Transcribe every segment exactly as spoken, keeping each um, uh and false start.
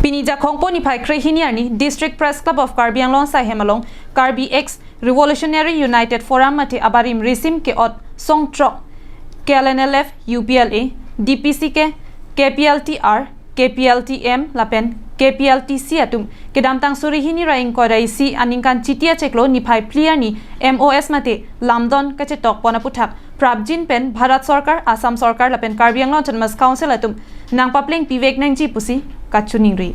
Pini Jakhong po niphai krehini arni District Press Club of Karbi Anglong asaihem along Karbi Ex Revolutionary United Forum mate abarim risim ke-ot song throk, K L N L F, U P L A, D P C K, K P L T R, K P L T M lapen K P L T C atum kedamtang suri hini ra ingkoi ra isi aningkan Chiti achiklo niphai phli arni M O S mate lamdon kachetok pon aputhak prapjin pen Bharat Sorkar, Assam Sorkar lapen Karbi Anglong Autonomous Council atum nangpapleng pivek nangji pusi kachiningri.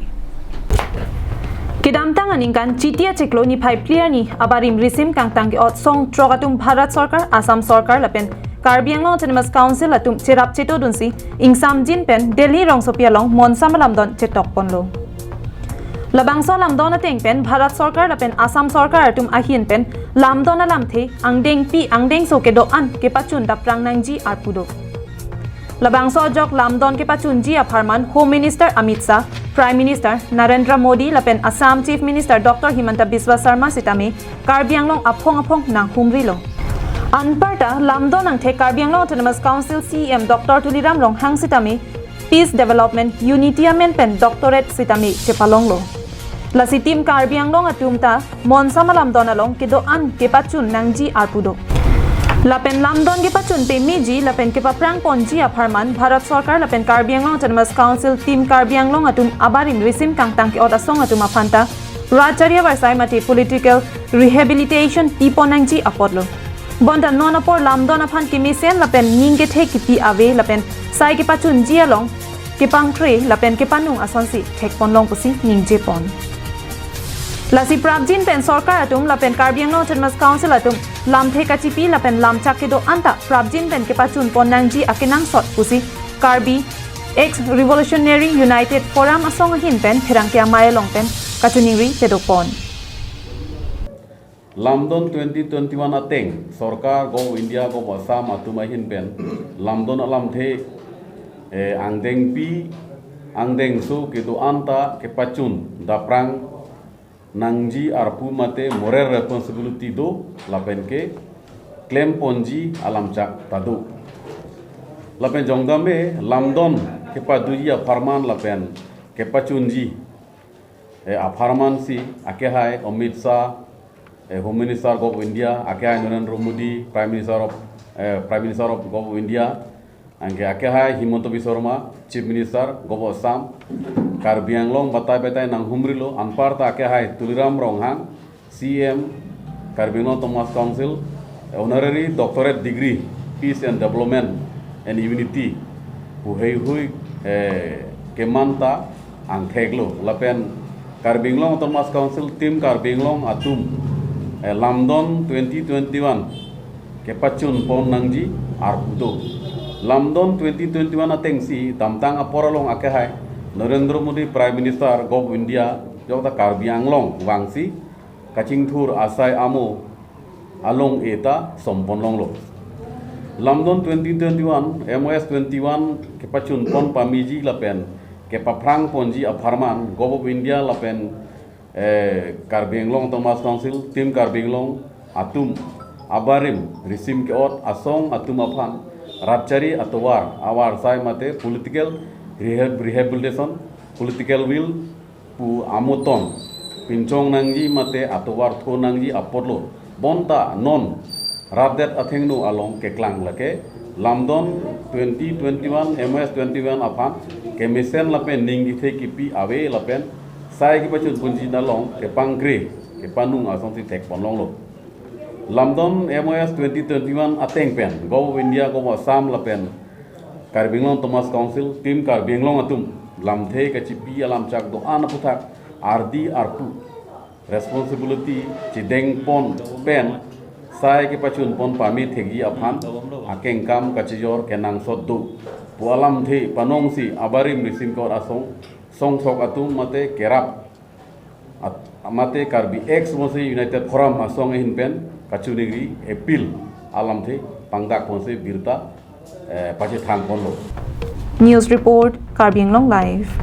Kedamtang aningkan Chiti achiklo niphai phli arni abarim risim kangtang ke-ot song throk atum Bharat Sorkar, Assam Sorkar lapen Karbi Anglong Autonomous Council atum cherap chetodunsi ingsamjin pen Delhi rongsopi along monsam alamdon chetok ponlo. Labangso alamdon ateng pen Bharat Sorkar lapen Assam Sorkar atum ahin pen lamdon alamthe angdengpi angdengso kedo-an kepachun daprang nangji arpu do. Labangso ajok lamdon kepachunji apharman Home Minister Amit Shah, Prime Minister Narendra Modi lapen Assam Chief Minister Doctor Himanta Biswa Sarma sitame Karbi Anglong aphong aphong nanghumrilo. Anparta lamdon angthek Karbi Anglong Autonomous Council C E M Doctor Tuliram Ronghang sitame Peace, Development, Unity amen pen doctorate sitame chepalonglo. Lasi Team Karbi Anglong atum ta monsam alamdon along kedo-an kepachun nangji arpu do. Lapen lamdon kepachun pemeji lapen kepaphrang ponji apharman Bharat Sorkar lapen Karbi Anglong Autonomous Council Team Karbi Anglong atum abarim risim kangtang ke-ot asong atum aphanta rat chari avarsai mate political rehabilitation pi pon nangji apotlo. Bonta non apor lamdon aphan kemesen lapen ning kethe kipi ave lapen sai kepachunji along kepangkre lapen kepanung asonsi thek ponlong pusi ningje pon. Lasi prapjin pen sorkar atum lapen Karbi Anglong Autonomous Council atum lamthe kachipi lapen lamchak kedo-an ta prapjin pen kepachun pon nangji akenangsot pusi Karbi Ex Revolutionary United Forum asong ahin pen pherangke amei along pen kachiningri chedok pon. Lamdon twenty twenty-one ateng sorkar, Govt of India, Govt of Assam atum ahin pen lamdon alamthe, eh, angdengpi angdengso kedo-an ta kepachun daprang nangji arpu mate moral responsibility do lapen ke klem ponji alamchak ta do. Lapen jongdame lamdon kepadoji apharman lapen kepachunji, eh, apharman si akehai Amit Shah, eh, Home Minister, Govt of India, akehai Narendra Modi, Prime Minister of, eh, Prime Minister of Govt of India, anke akehai Himanta Biswa Sarma, Chief Minister, Govt of Assam, Karbi Anglong batai batai nanghumrilo, anparta akehai Tuliram Ronghang, C E M, Karbi Anglong Autonomous Council, Honorary Doctorate Degree, Peace and Development and Unity pu heihui, eh, keman ta angthek lo. Lapen Karbi Anglong Autonomous Council Team Karbi Anglong atum, eh, lamdon twenty twenty-one kepachun pon nangji arpu do. Lamdon twenty twenty-one atengsi damtang apor along akehai Narendra Modi Prime Minister, Govt of India, jokta Karbi Anglong vangsi kachingthur asai amo along eta som ponlonglo. Lamdon twenty twenty-one, M O S twenty-one kepachun pon pameji lapen kepaphrang ponji apharman Govt of India lapen, eh, Karbi Anglong Autonomous Council, Team Karbi Anglong atum abarim risim ke-ot asong atum aphan rat chari atovar avarsai mate political rehab-, rehabilitation, political will pu amoton pinchong nangji mate atovar tho nangji apotlo. Bonta non rat det athengno along keklang lake lamdon twenty twenty-one, M O S twenty-one aphan kemesen lapen ning kethe kipi ave lapen sai kepachun ponji along kepangkre kepanung asonsi thek ponlonglo. Lamdon M O S twenty twenty-one ateng pen Govt of India, Govt of Assam lapen Karbi Anglong Autonomous Council Team Karbi Anglong atum lamthe kachipi alamchak do-an aputhak ardi arpu responsibility chedeng pon pen sai kepachun pon pame thekji aphan akengkam kachijor kenangsot do pu alamthe panongsi abarim risim ke-ot asong songsok atum mate kerap at-, mate Karbi Ex Revolutionary United Forum asong ahin pen kachiningri appeal alamthe pangdak ponsi birta, eh, pachethang ponlo. News report, Karbi Anglong Live.